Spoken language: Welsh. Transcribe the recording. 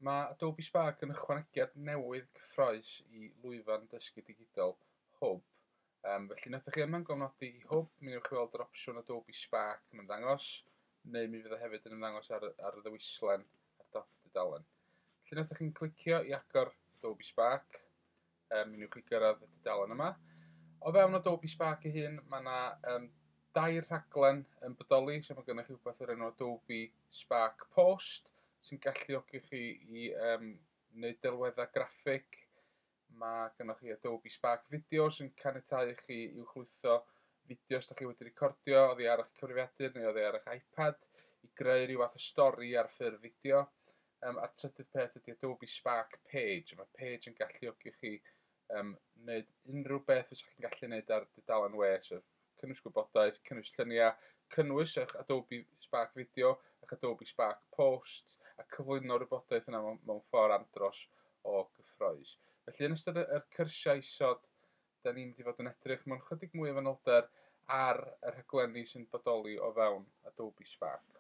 Mae Adobe Spark yn ychwanegiad newydd cyffrous i lwyfan dysgu digidol Hwb. Felly wnaethoch chi yma'n gofnodi i Hwb, mi wnewch chi weld yr opsiwn Adobe Spark yn ymddangos, neu mi fydd o hefyd yn ymddangos ar y ddewislen ar dop y dudalen. Felly wnaethoch chi'n clicio i agor Adobe Spark, mi wnewch chi gyrraedd y dudalen yma. O fewn Adobe Spark ei hun, mae yna dair rhaglen yn bodoli, so mae gennych chi rhywbeth o'r enw Adobe Spark Post, sy'n galluogi chi i wneud delweddau graffig. Mae gennych chi Adobe Spark Video sy'n caniatáu i chi uwchlwytho fideos da chi wedi recordio oddi ar eich cyfrifiadur neu oddi ar eich iPad i greu rhyw fath o stori ar ffurf fideo. A'r trydydd peth ydy Adobe Spark Page. Mae Page yn galluogi chi wneud unrhyw beth fysa chi'n gallu wneud ar dudalen we, sef cynnwys gwybodaeth, cynnwys lluniau, cynnwys eich Adobe Spark Video, eich Adobe Spark Post, a cyflwyno'r wybodaeth yna mewn ffordd andros o gyffrous. Felly yn ystod yr cyrsiau isod, da ni'n mynd i fod yn edrych mewn chydig mwy o fanylder ar y rhaglenni sy'n bodoli o fewn Adobe Spark.